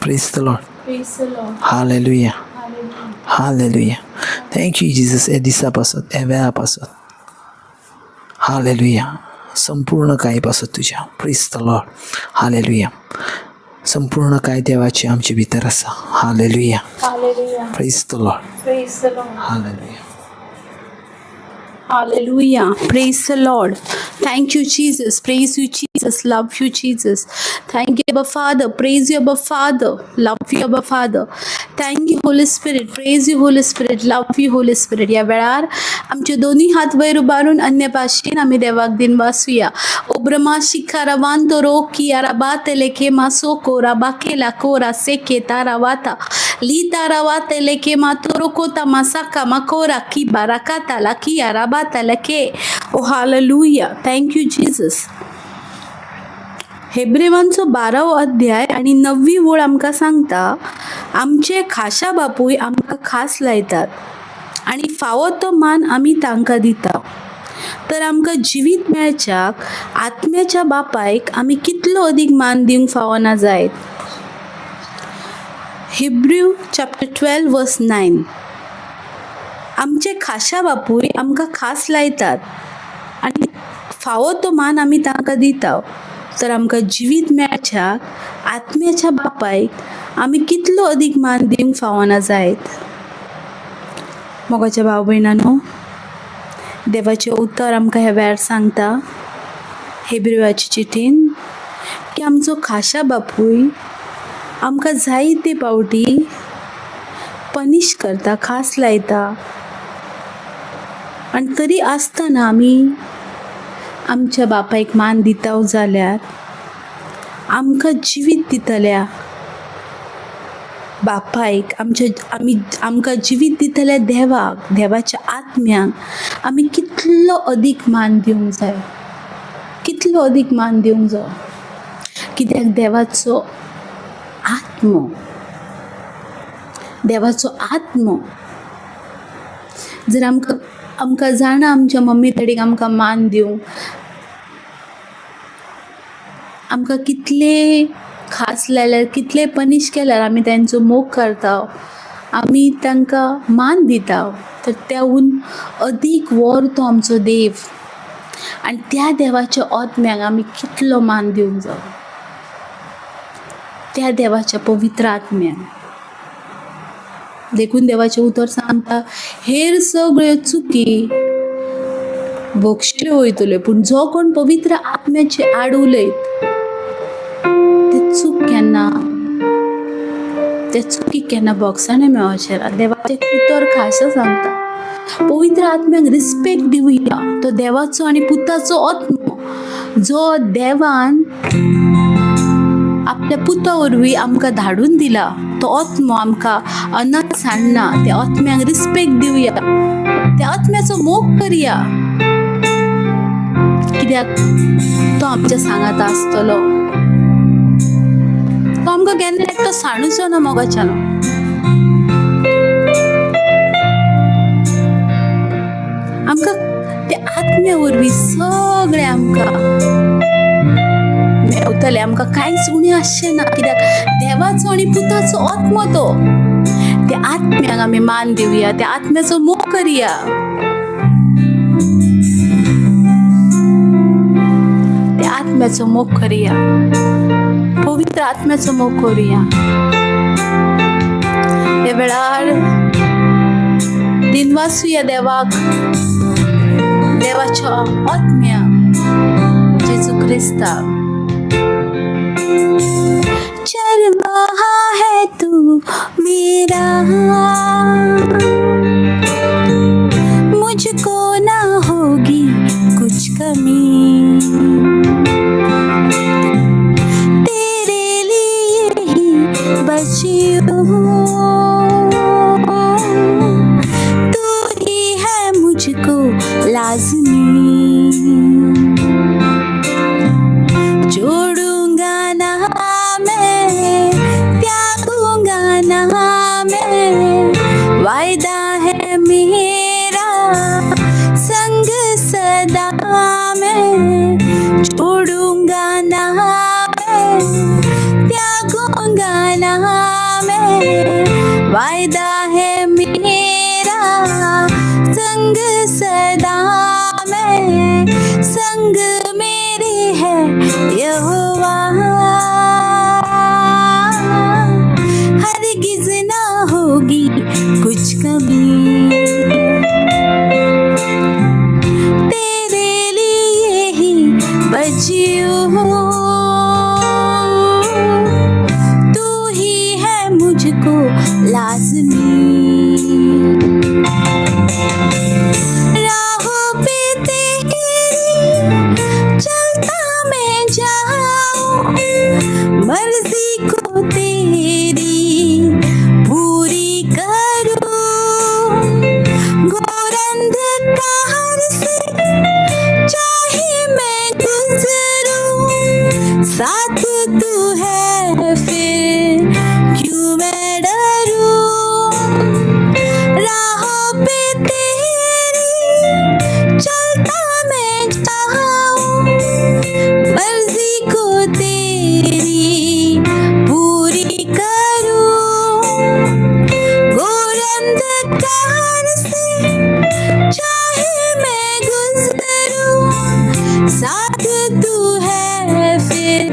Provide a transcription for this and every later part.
Praise the Lord. Praise the Lord. Hallelujah. Hallelujah. Hallelujah. Thank you Jesus ह्या दिसा पासत, ह्या वेळा पासत. हालेलुया. संपूर्ण काय पासत तुज्या. Praise the Lord. Hallelujah. संपूर्ण काय देवाचें आमचे भितर आसा. Hallelujah. Hallelujah. Praise the Lord. Praise the Lord. Hallelujah. Hallelujah. Praise the Lord. Thank you, Jesus. Praise you, Jesus. Love you, Jesus. Thank you, Abba Father. Praise you, Abba Father. Love you, Abba Father. Thank you, Holy Spirit. Praise you, Holy Spirit. Love you, Holy Spirit. या वेळार आमचे दोन्ही हात वयर उबारून अन्य भाशेन आमी देवाक दिन वासूया. ओ ब्रह्मा शिखा वांतो रो की राबा तेलेके मासो कोरा बाकेला कोरा सेके तारा वाता ली तारा वाते लेके मातोरो कोता मासाका माकोरा की बाराकाता लाकी राबाता लके. ओ हालेलुया. Thank you Jesus. हेब्रेवांचो 12वो अध्याय आणि 9वी ओळ आमकां सांगता, आमचे खाशा बापूय आमकां खास लायतात आनी फावो तो मान आमी तांकां दिता. तर आमकां जिवीत मेळच्याक आत्म्याच्या बापायक आमी कितलो अदीक मान दिवंक फावना जायत. Hebrew chapter 12 verse 9. आमचे खाशा बापूय आमकां खास लायतात आनी फावो तो मान आमी तांकां दिता. तर आमकां जिवीत मेळच्याक आत्म्याच्या बापायक आमी कितलो अदीक मान दिवंक फावना जायत. मोगाच्या भाव भयणांनो, देवाचें उतर आमकां ह्या वेळार सांगता हेब्रेवाचे चिटीन की आमचो खाशा बापूय आमकां जायते पावटी पनिश करता, खास लायता आनी तरी आसतना आमी आमच्या बापायक मान दिता जाल्यार आमकां जिवीत दितल्या बापायक, आमच्या आमी आमकां जिवीत दितल्या देवाक, देवाच्या आत्म्याक आमी कितलो अदीक मान दिवंक जाय, कितलो अदीक मान दिवंक जाय. कित्याक देवाचो आत्मो, देवाचो आत्मो जर आमकां आमकां जाणा आमच्या मम्मी डॅडीक आमकां मान दिवंक, आमकां कितले खास लायल्यार, कितले पनिश केल्यार आमी तेंचो मोग करता, आमी तांकां मान दिता, तर त्याहून अदीक व्हड तो आमचो देव. आनी त्या देवाच्या आत्म्याक आमी कितलो मान दिवंक जाय, त्या देवाच्या पवित्र आत्म्याक. देखून देवाचें उतर सांगता, हेर सगळ्यो चुकी भोगशिल्यो वयतल्यो, पूण जो कोण पवित्र आत्म्याचे आड उलयत ते चूक केन्ना, ते चुकीक केन्ना भोगसाणें मेळचें ना. देवाचें उतर खासा सांगता, पवित्र आत्म्याक रिस्पेक्ट दिवया. तो देवाचो आनी पुताचो आत्मो जो देवान आपल्या पुता वरवीं आमकां धाडून दिला, तो आत्मो आमकां अनाथ सांडना. त्या आत्म्याक रिस्पेक्ट दिवया, त्या आत्म्याचो मोग करया, कित्याक तो आमच्या सांगाता आसतलो. तो आमकां केन्ना एकटो सांडूचो ना मोगाच्यानो. आमकां त्या आत्म्या वरवीं सगळें आमकां मेवतलें, आमकां कांयच उणें आसचें ना, कित्याक देवाचो आनी पुताचो आत्मो तो. त्या आत्म्याक आमी मान दिवया, त्या आत्म्याचो मोग करया. त्या आत्म्याचो मोग करया, पवित्र आत्म्याचो मोग करुया. ह्या वेळार दिनवासूया देवाक, देवाच्या आत्म्याक, जेजू क्रिस्ताक. चरवाहा है तू मेरा, मुझको ना होगी कुछ कमी, तेरे लिए ही बची हूँ, तू ही है मुझको लाजमी. छोड़ूंगा ना मैं, त्यागूंगा ना मैं, वायदा है मेरा संग सदा मैं. छोड़ूंगा ना मैं, त्यागूंगा ना वायदा है मेरा संग सदा मैं, संग मेरे है यहोवा, हरगिज़ ना होगी कुछ कमी। तेरे लिए ही बची हूँ, तू ही है मुझको लाज़मी। राहों पे तेरी चलता मैं जाऊँ, मर्जी को तेरी पूरी करूँ। घोर अंधकार से चाहे मैं गुजरूं, साथ तू है फिर क्यों मैं डरूं। राहों पे तेरी चलता मैं जाऊं, मर्जी को तेरी पूरी करूं। घोर अंधकार से चाहे मैं गुजरूं, साथ तू है फिर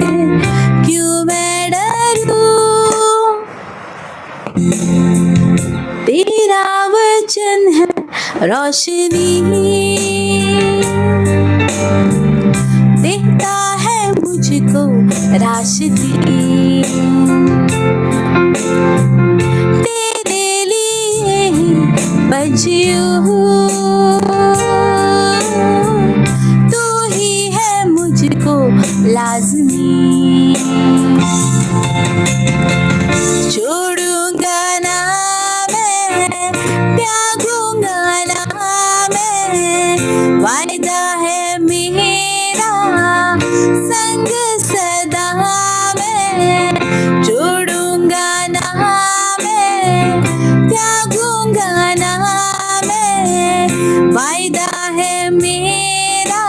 क्यों मैं डरूं। तेरा वचन है रोशनी, देता है मुझको राशदी। तेरे लिए ही बची हूँ, तू ही है मुझको लाज़मी। छोड़ूंगा ना मैं, त्यागूंगा ना मैं, वायदा है मेरा संग सदा मैं। छोड़ूंगा ना मैं, त्यागूंगा ना मैं, वायदा है मेरा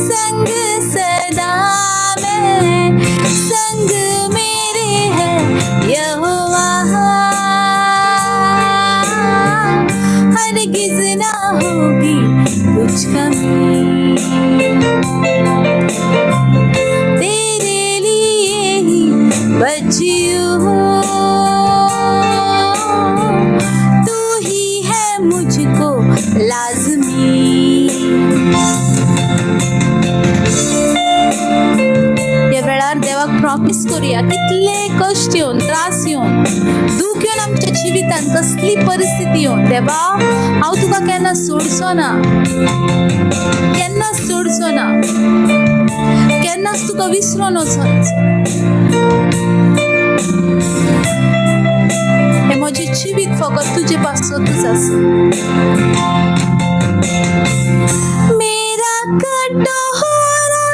संग सदा मैं। संग मेरे है यहोवा, हरगिज़ ना होगी कुछ कमी। तेरे लिए ही बची हूँ, तू ही है मुझको लाज़मी। ह्या वेळार देवाक प्रॉमीस करुया, कितले कश्ट येवन, त्रास येवन, दूख येवन, आमच्या जिवितान कसली परिस्थिती येवन, देवा हांव तुका केन्ना सोडचो ना, केन्नाच सोडचो ना, केन्नाच तुका विसरोन वचोन। हें म्हजें जिवीत फकत तुजे पासतूच आसा। मेरा कटोरा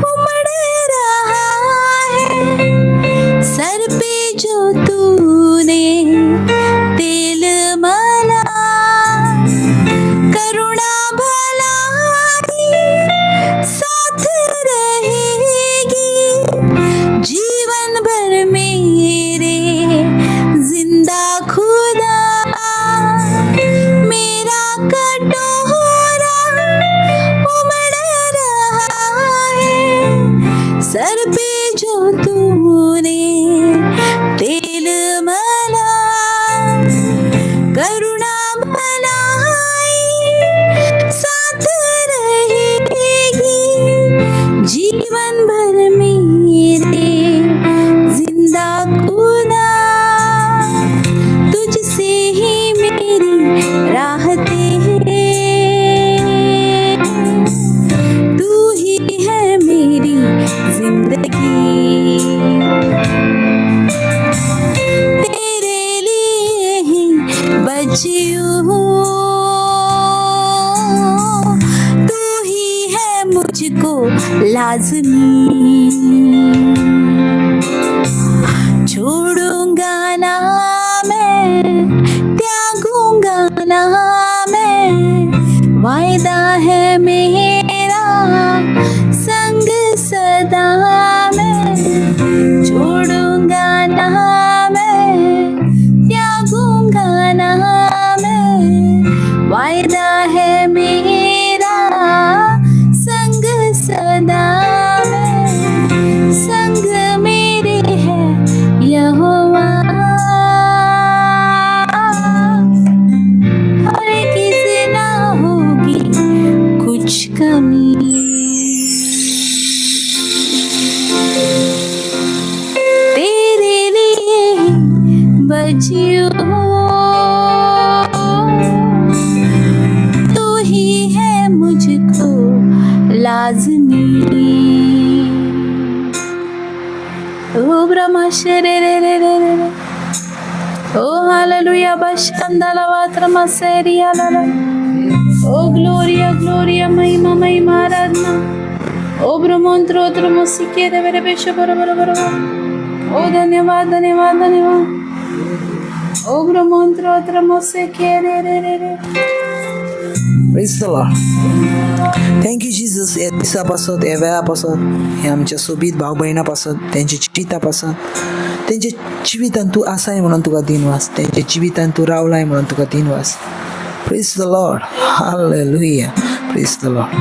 उमड़ रहा है, सर पे जो तूने तेल मला, करुणा भलाई साथ रहेगी, जीवन भर मेरे जिंदा खुदा। मेरा कटोरा उमड़ रहा है, सर पे जो तूने तेल मला, करुणा भलाई साथ रहेगी, जीवन भर मेरे जिंदा खुदा। तुझसे ही मेरी राहतें हैं, तू ही है मेरी जिंदगी। तेरे लिए ही बची हूँ, तू ही है मुझको लाज़मी। छोड़ूंगा ना मैं, त्यागूंगा ना मैं, वायदा है मेरा संग सदा मैं। छोड़ूंगा ना मैं, त्यागूंगा जीव, तू ही है मुझको लाजमी। ओ ब्रह्मशरे रे रे रे रे रे। ओ हालेलुया बशंदला वात्र सेरिया ला। ओ ग्लोरिया ग्लोरिया, महिमा महिमा, आराधना। ओ ब्रह्मंत्रो त्रमसिके रे बेश बरो बरो बरो। ओ धन्यवाद धन्यवाद धन्यवाद। ओ ब्रह्मंत्रो त्रमसिके रे रे रे रे। Praise the Lord. Thank you Jesus. ह्या दिसा पासत, ह्या वेळा पासत, हे आमच्या सोबीत भाव भयणा पासत, तेंच्या जिविता पासत, तेंच्या जिवितान तूं आसाय म्हणून तुका दिनवास। तेंच्या जिवितान तूं रावलाय म्हणून तुका दिनवास। Praise the Lord. Hallelujah. Praise the Lord.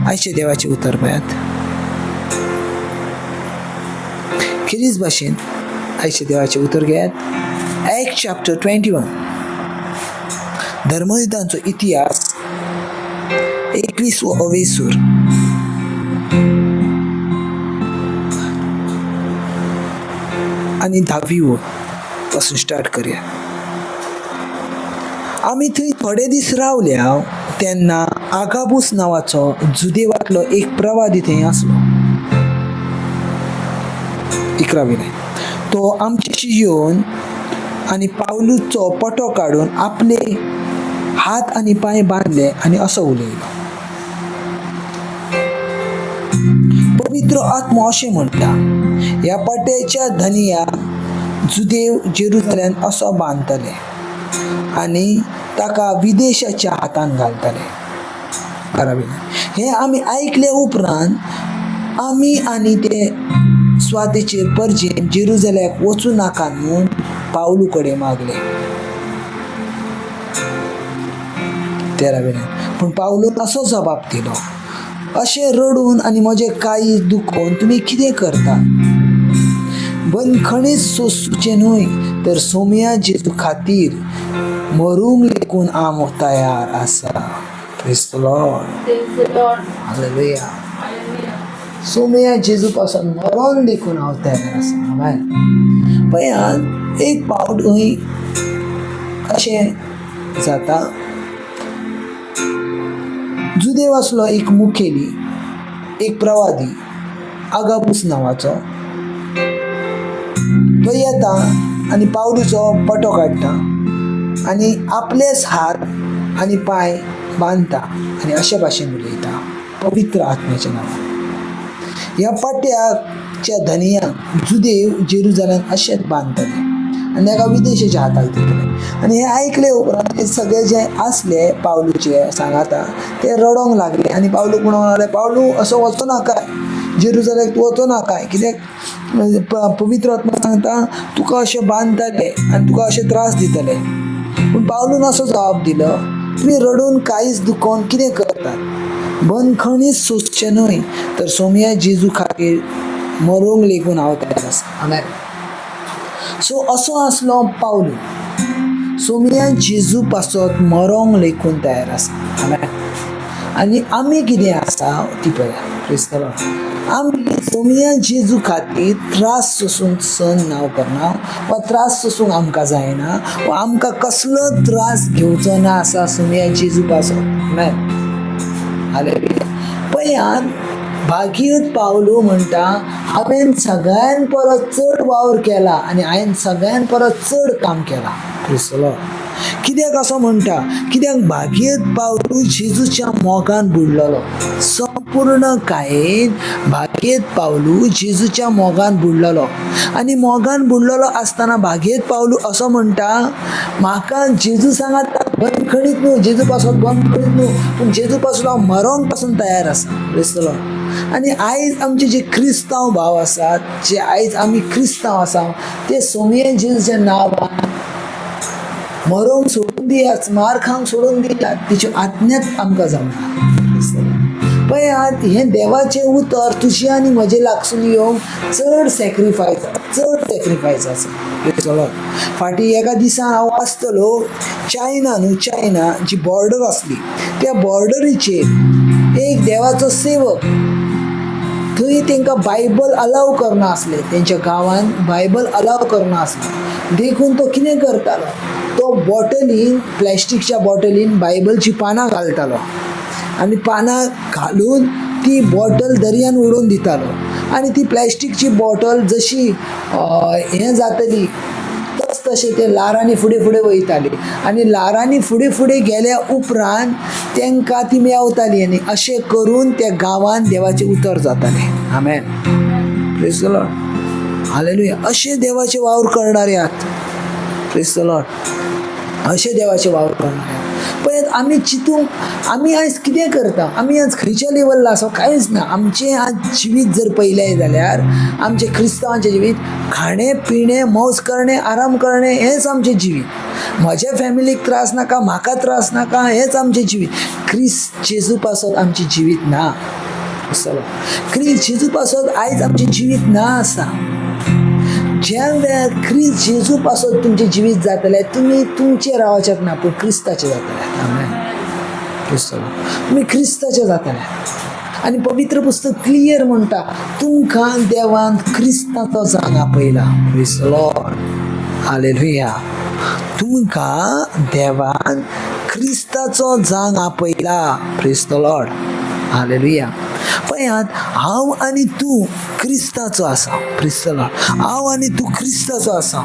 आयचे देवाचें उतर पळयात। खेरीज भाशेन आयचे देवाचें उतर घेयात। एक्ट चॅप्टर 21, धर्मयुद्धांचो इतिहास, 21 वो अवेसूर। आनी 10वी वळ पासून स्टार्ट करया। आमी थंय थोडे दीस रावल्या तेन्ना आगाबूस नांवाचो जुदेवांतलो एक प्रवादी थंय आसलो। 11वी लायन। तो आमच्याशी येवन आनी पावलूचो पटो काडून आपले हात आनी पांय बांदले आनी असो उलयलो, पवित्र आत्मो अशें म्हणटा, ह्या पट्याच्या धनया जुदेव जेरुजलेम असो बांदतले आनी ताका विदेशाच्या हातान घालतले। 12वी। हें आमी आयकले उपरांत आमी आनी ते स्वातेचेर परजेन जेरुजलेमाक वचूं नाका म्हूण पावलू कडेन मागले। 13वी। पूण पावलून असो जबाब दिलो, अशें रडून आनी म्हजें काळीज दुखोवन तुमी कितें करता? बंदखणीत सोंसूचें न्हय तर सोमया जेजू खातीर मरूंक लेगून हांव तयार आसा। Praise the Lord. Praise the Lord. Hallelujah. Somaiya जेजू पासून मरोन देखून हांव तयार आसा। आमेन। पळयात, एक पावट खंय अशें जाता, जुदेव आसलो एक मुखेली, एक प्रवादी आगाबूस नांवाचो। तो येता आनी पावलूचो पटो काडटा आनी आपलेच हात आनी पांय बांदता आनी अशे भाशेन उलयता पवित्र आत्म्याच्या नांवान, ह्या पट्याच्या धनयांक जुदेव जेरुजलेम अशेंच बांदतले आनी ताका विदेशाच्या हाताक दितले। आनी हें आयकले उपरांत ते सगळे जे आसले पावलूचे सांगाता ते रडोंक लागले आनी पावलूक म्हणूंक लागले, पावलू असो वचो नाकाय, जेरुजलेमाक तूं वचो नाकाय, कित्याक पवित्र आत्मा सांगता तुका अशें बांदतले आनी तुका अशें त्रास दितले। पूण पावलून असो जबाब दिलो, तुमी रडून काळीज दुखोवन कितें करतात? बंदखणीत सोंसचें न्हय तर सोमया जेजू खातीर मरूंक लेगून हांव तयार आसा। आमेन। सो असो आसलो पावलू, सोमया जेजू पासत मरोंक लेगून तयार आसा। आमेन। आनी आमी कितें आसा ती पळया। Praise the Lord. आमी सोमया जेजू खातीर त्रास सोसूंक सहन नांव करना वा त्रास सोसूंक आमकां जायना वा आमकां कसलो त्रास घेवचो ना आसा सोमया जेजू पासत। आमेन। हालेलुया। पळयात, भागीरथ पावलू म्हणटा, हांवें सगळ्यान परस चड वावर केला आनी हांवें सगळ्यान परस चड काम केलां। Praise the Lord. कित्याक असो म्हणटा? कित्याक भागीरथ पावलू जेजूच्या मोगान बुडलेलो, संपूर्ण कायेन भागीरथ पावलू जेजूच्या मोगान बुडलेलो आनी मोगान बुडलेलो आसतना भागीरथ पावलू असो म्हणटा, म्हाका जेजू सांगात बंदखणीत न्हू, जेजू पासून बंदखणीत न्हू, पूण जेजू पासून हांव मरोंक पासून तयार आसा। Praise the Lord. आनी आयज आमचे जे क्रिस्तांव भाव आसात, जे आयज आमी क्रिस्तांव आसा, ते सोमये जेजूच्या नांवान मरोंक सोडून दियात, मार खावंक सोडून दियात, तिची आज्ञाच आमकां जावना। पळयात, हें देवाचें उतर तुजें आनी म्हजें लागसून येवंक चड सॅक्रिफायस, चड सॅक्रिफायस आसा। चलो, फाटीं एका दिसा हांव वाचतलो, चायना न्हू, चायना जी बॉर्डर आसली त्या बॉर्डरीचेर एक देवाचो सेवक थंय तांकां बायबल अलाव करना आसलें, तेंच्या गांवांत बायबल अलाव करना आसलें. देखून तो कितें करतालो, तो बॉटलीन, प्लास्टिकच्या बॉटलीन बायबलचीं पानां घालतालो आनी पानां घालून ती बॉटल दर्यान उडोवन दितालो. आनी ती प्लास्टिकची बॉटल जशी हें जातली तस तशें ते ल्हारांनी फुडें फुडें वयताली आनी ल्हारांनी फुडें फुडें गेल्या उपरांत तांकां ती मेवताली आनी अशें करून त्या गांवांत देवाचें उतर जातालें. आमेन. Praise the Lord. Hallelujah. अशें देवाचे वावर करणारे आहात. Praise the Lord. अशें देवाचे वावर करणारे आहात. पळयात आमी चिंतूंक, आमी आयज कितें करता, आमी आज खंयच्या लेवलार आसा, कांयच ना. आमचें आज जिवीत जर पळयलें जाल्यार आमचें क्रिस्तांवाचें जिवीत खाणें पिणें मौज करणे आराम करणे हेंच आमचें जिवीत. म्हज्या फॅमिलीक त्रास नाका, म्हाका त्रास नाका, हेंच आमचें जिवीत. क्रिस्त जेजू पासत आमचें जिवीत ना. क्रिस्त जेजू पासत आयज आमचें जिवीत ना आसा. ज्या वेळार क्रिस्त जेजू पासत तुमचें जिवीत जातलें, तुमी तुमचें रावच्याक ना पूण क्रिस्ताचें जातलें. आमेन. तुमी क्रिस्ताचें जातलें. आनी पवित्र पुस्तक क्लियर म्हणटा, तुमकां देवान क्रिस्ताचो जाग आपयला. Praise the Lord. Hallelujah. तुमकां देवान क्रिस्ताचो जाग आपयला. Praise the Lord. Hallelujah. पळयात, हांव आनी तूं क्रिस्ताचो आसा. Praise the Lord. हांव आनी तूं क्रिस्ताचो आसा.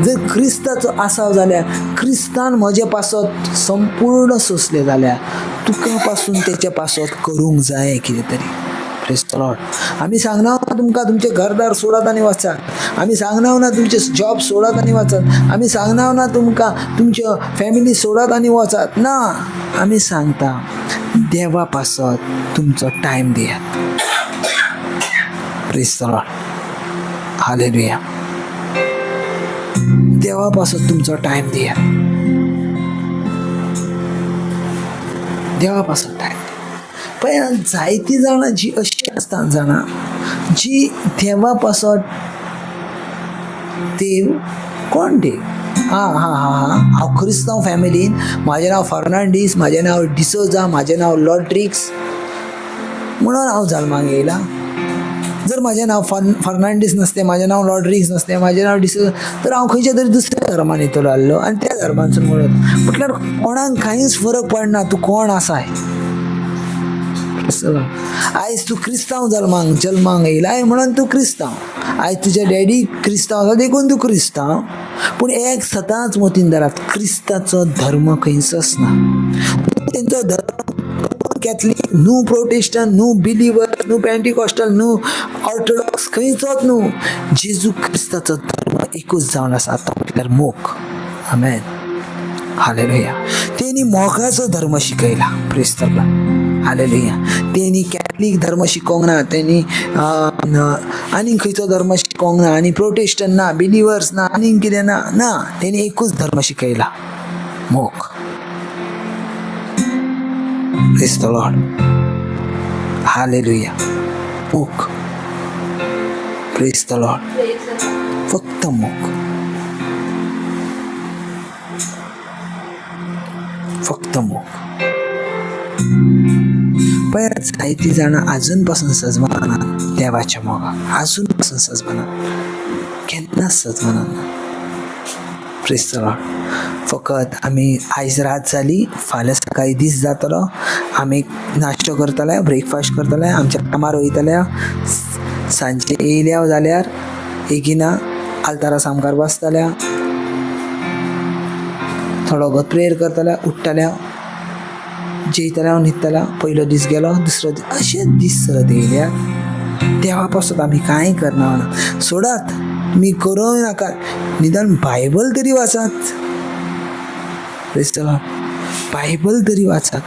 जर क्रिस्ताचो आसा जाल्यार क्रिस्तान म्हजे पासत संपूर्ण सोंसलें जाल्यार तुका पासून तेच्या पासत करूंक जाय कितें तरी. Praise the Lord. आमी सांगना तुमकां तुमचें घरदार सोडात आनी वचात. आमी सांगना ना तुमचें जॉब सोडात आनी वचात. आमी सांगना ना तुमकां तुमच्यो फॅमिली सोडात आनी वचात. ना, आमी सांगता देवा पासत तुमचो टायम दियात. Praise the Lord. Hallelujah. देवा पासत तुमचो टायम दियात. देवा पासत टायम दियात. पळय, जायतीं जाणां जीं अशीं आसता जाणां जी देवा पासत, देव कोण देव, आं हां हां हां, हांव क्रिस्तांव फॅमिलीन, म्हाजें नांव फर्नांडीस, म्हाजें नांव डिसोजा, म्हाजें नांव लॉड्रिक्स म्हणून हांव जल्माक येयला. जर म्हाजें नांव फर्नांडीस नासतें, म्हाजें नांव लॉड्रिक्स नासतें, म्हाजें नांव डिसोजा, तर हांव खंयच्या तरी दुसऱ्या धर्मान येतलो आसलो आनी त्या धर्मानसून म्हणत. म्हटल्यार कोणाक कांयच फरक पडना तूं कोण आसाय. आयज तूं क्रिस्तांव जल्माक येयलाय म्हणून तूं क्रिस्तांव. आयज तुज्या डॅडी क्रिस्तांव आसा देखून तूं क्रिस्तांव. पूण एक सदांच मतीन धरात, क्रिस्ताचो धर्म खंयचोच ना. तेंचो धर्म कॅथलीक न्हू, प्रोटेस्टंट न्हू, बिलीवर न्हू, पेंटिकॉस्टल न्हू, ऑर्थोडॉक्स खंयचोच न्हू. जेजू क्रिस्ताचो धर्म एकूच जावन आसा, तो म्हटल्यार मोग. आमेन. हालेलुया. तेणी मोगाचो धर्म शिकयला. Praise the Lord. Hallelujah. तेणी कॅथलीक धर्म शिकोवंक ना, तेणी आनीक खंयचो धर्म शिकोवंक ना, आनी प्रोटेस्टंट ना, बिलिवर्स ना, आनीक कितें ना, ना, तेणी एकूच धर्म शिकयला, मोग. Praise the Lord. Hallelujah. मोग. Praise the Lord. फक्त मोग, फक्त मोग. पळयात, जायतीं जाणां आजून पासून सजमना देवाच्या मोगाक, आजून पासून सजमना, केन्नाच सजमना. Praise the Lord. फकत आमी आयज रात जाली, फाल्यां सकाळीं दीस जातलो, आमी नाश्तो करतले, ब्रेकफास्ट करतले, आमच्या कामार वयतले, सांजे येयल्या जाल्यार एगिना आल्तारा सामकार बसतल्या, थोडो भोव प्रेयर करतल्या, उठ्ठल्या, जेयतल्या, न्हिदतल्या. पयलो दीस गेलो, दुसरो दीस, अशेंच दीस सरत येयल्या. देवा पासत आमी कांय करना. सोडात, तुमी करूंक नाकात, निदान बायबल तरी वाचात. Praise the Lord. Bible तरी वाचात,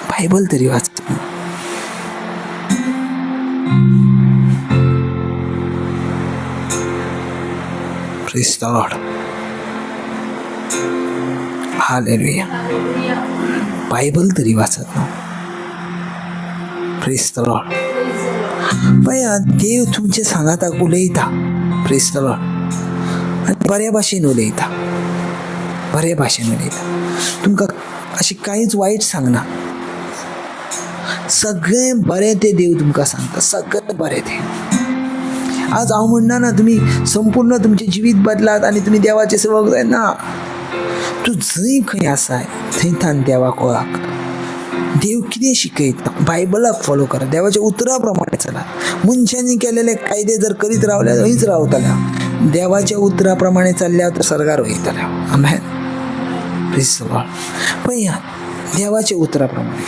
बायबल तरी वाचात. Praise the Lord. Hallelujah. Bible तरी वाचात न्हू. Praise the Lord. पळयात, देव तुमचे सांगाताक उलयता. Praise the Lord. आनी बऱ्या भाशेन उलयता, बरे भाशेन उलयता. तुमकां अशें कांयच वायट सांगना. सगळें बरें तें देव तुमकां सांगता, सगळें बरें तें. आज हांव म्हणना ना तुमी संपूर्ण तुमचें जिवीत बदलात आनी तुमी देवाचे सेवक जाय ना. तूं जंय खंय आसाय थंय थावन देवाक वळख. देव कितें शिकयता बायबलाक फॉलो करा, देवाच्या उतरा प्रमाणे चलात. मनशांनी केलेले कायदे जर करीत रावल्यार थंयच रावतले. देवाच्या उतरा प्रमाणे चल्ल्यार तर सर्गार वयतले. आमेन. Praise the Lord. पळयात देवाच्या उतरा प्रमाणे,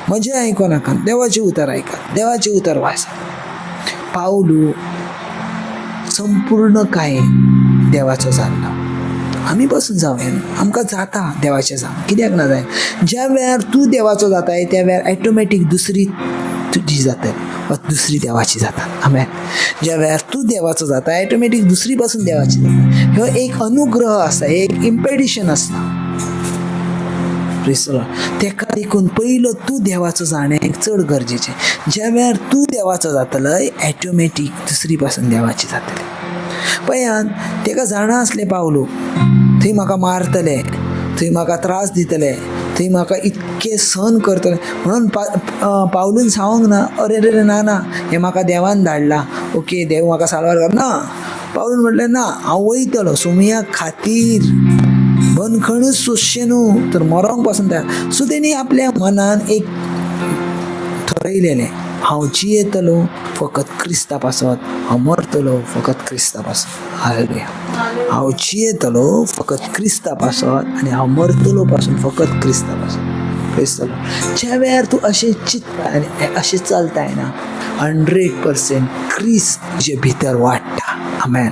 म्हजें आयको नाका, देवाचें उतर आयकात, देवाचें उतर वाचात. पावलू संपूर्ण काय देवाचो जाल्लो. आमी पसून जावया न्हू, आमकां जाता देवाचें जावं, कित्याक ना जाय? ज्या वेळार तूं देवाचो जाताय त्या वेळार ऑटोमॅटीक दुसरी तुजी जातली वा दुसरी देवाची जाता. आमेन. ज्या वेळार तूं देवाचो जाता ऑटोमॅटीक दुसरी पासून देवाची जाता. हो एक अनुग्रह आसा, एक इम्पेडिशन आसता. Praise the Lord. तेका देखून पयलो तूं देवाचो जाणें चड गरजेचें. ज्या वेळार तूं देवाचो जातलय ऑटोमॅटीक दुसरी पासून देवाची जातली. पळयात तेका जाणा आसलें पावलू, थंय म्हाका मारतले, थंय म्हाका त्रास दितले, थंय म्हाका इतकें सहन करतले म्हणून पावलून सांगूंक ना अरे रे रे ना ना हें म्हाका देवान धाडलां, ओके देव म्हाका साल्वार कर ना. पावलून म्हटलें ना, हांव वयतलो सोमया खातीर, बंदखणूच सोंसचें न्हू तर मरोंक पासून तयार. सो तेणी आपल्या मनान एक ठरयलेलें, हांव जियेतलो फकत क्रिस्ता पासत, हांव मरतलो फकत क्रिस्ता पासत. हालेलुया. हांव जियेतलो फकत क्रिस्ता पासत आनी हांव मरतलो पासून फकत क्रिस्ता पासत. Praise the Lord. ज्या वेळार तूं अशें चिंतता आनी अशें चलताय ना, 100% क्रिस्त तुजे भितर वाडटा. आमेन.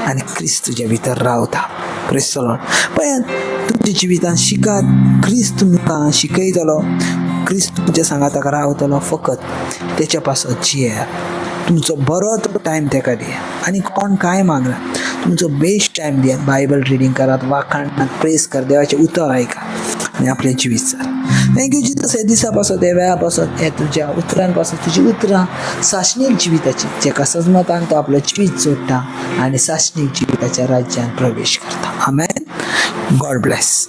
आनी क्रिस्त तुजे भितर रावता. Praise the Lord. पळयात तुमच्या जिवितांत शिकात, क्रिस्त तुमकां शिकयतलो, क्रिस्त तुमच्या सांगाताक रावतलो. फकत तेच्या पासत जियेयात. तुमचो बरो तो टायम तेका दियात आनी कोण कांय मागना, तुमचो बेस्ट टायम दियात. बायबल रिडींग करात, वाखाणात, प्रेस कर, देवाचें उतर आयकात आनी आपलें जिवीत चल. Thank you Jesus. हे दिसा पासत, हे वेळा पासत, हे तुज्या उतरान पासत, तुजी उतरां सासणीक जिविताची, जेका सजमतान तो आपलो जिवीत जोडटा आनी सासणीक जिविताच्या राज्यान प्रवेश करता. आमेन. God bless.